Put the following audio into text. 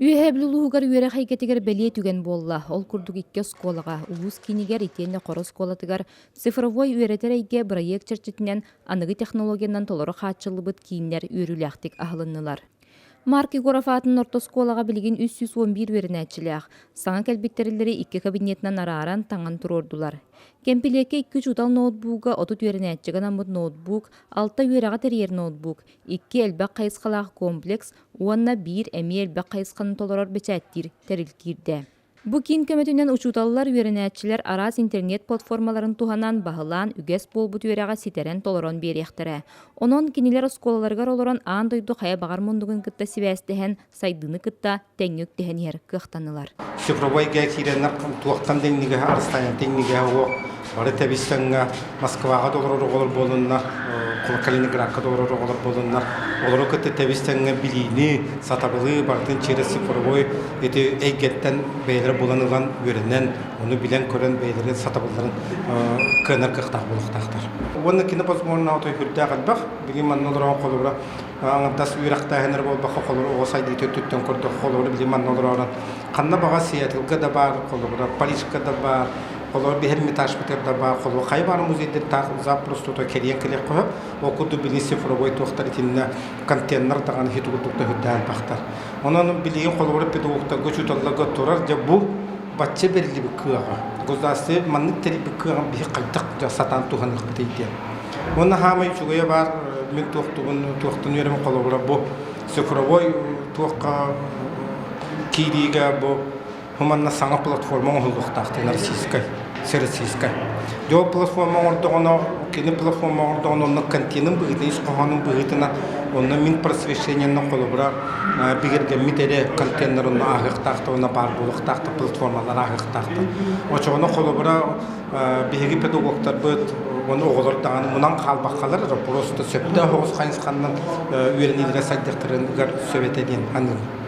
Үөһээ Бүлүү улууһугар үөрэх эйгэтигэр бэлиэ түгэн буолла. Ол курдук икки оскуолаҕа, улуус киинигэр итиэннэ Хоро оскуолатыгар цифровой үөрэтэр эйгэ бырайыак чэрчитинэн аныгы технологиянан толору хааччыллыбыт кииннэр үөрүүлээхтик аһылыннылар. Марк Егоров аатынан орто оскуолаҕа билигин 311 үөрэнээччилээх. Саҥа кэлбит тэриллэри икки кабинетынан арааран таҥан туруордулар. Кэмпилиэккэ икки учуутал ноутбуга, 30 үөрэнээччигэ анаммыт ноутбук, алта үөрэҕи тэрийэр ноутбук, икки элбэх хайысхалаах комплекс уонна биир эмиэ элбэх хайысханы толорор бэчээттиир тэрил киирдэ. Бу киин көмөтүнэн учууталлар, үөрэнээччилэр араас интернет-платформаларын туһанан, баһылаан, үгэс буолбут үөрэҕи ситэрэн-толорон биэриэхтэрэ. Онон кинилэр оскуолаларыгар олорон аан дойду хайа баҕар муннугун кытта сибээстэһэн, сайдыыны кытта тэҥҥэ үктэһэн иһэр кыахтаннылар. Цифровой киирэннэр туохтан да иннигэһэ арыстаайантан иннигэһэ уо бары тэбис-тэҥҥэ Москваҕа да олорор оҕолор буолуннар, Калининградка да олорор оҕолор буолуннар, олору кытта тэбис-тэҥҥэ билиини, сатабылы барытын через цифровой ити эйгэттэн бэйэлэрэ булан ылан үөрэнэн, ону билэн-көрөн бэйэлэрин сатабылларын кыанар кыахтаах буолуохтаахтар. Уонна кини возможно отой үрдээх элбэх. Билигин манна олорон холобура аҥардас үөрэхтээһиннэр буолбакка холобура оҕо сайдыыта өттүттэн көрдөххө холобура билигин манна олорон ханна баҕа Сиэтлга да баар, холобура Парижка да баар, холобура биһир Эрмитажпытыгар да баар, холобура хайа баар музейдер таах запросто кэлиэн кэлиэх көһө, ол курдук билигин цифровой туохтар итиннэ контейнер даҕаны хит курдук төһүрдээн бахтар. Онон билигин холобура педагогтарга, учууталларга турар дьэ бу бачча бэриллибит кыаҕа, государство маннык тэрийбит кыаҕын биһи хайдах сатаан туһаныахпытый диэн. Уонна хаамай үчүгэйэ баар мин туохтубун туохтан үөрэмин холобура бу цифровой туохха киириигэ бу манна саҥа платформа оҥоһуллуохтаах диэн российскай всероссийскай. Дьэ ол платформа оҥордоҕуна кини платформа оҥордоҕуна онно контенын быһыытынан ис хоһоонун быһыытынан онно мин просвещениенан холобура бигэргэммит эрэ контеннар онно ааһыахтаахтар уонна баар буолуохтаахтар платформалар ааһыахтаахтар. Очоҕуна холобура биһиги педагогтарбыт уонна оҕолор даҕаны мунан хаалбаккалар просто сөптөөх оҕус хайысханнан үөрэниилэрэ сайдыахтарыгар сөп этэ диэн аныыбын.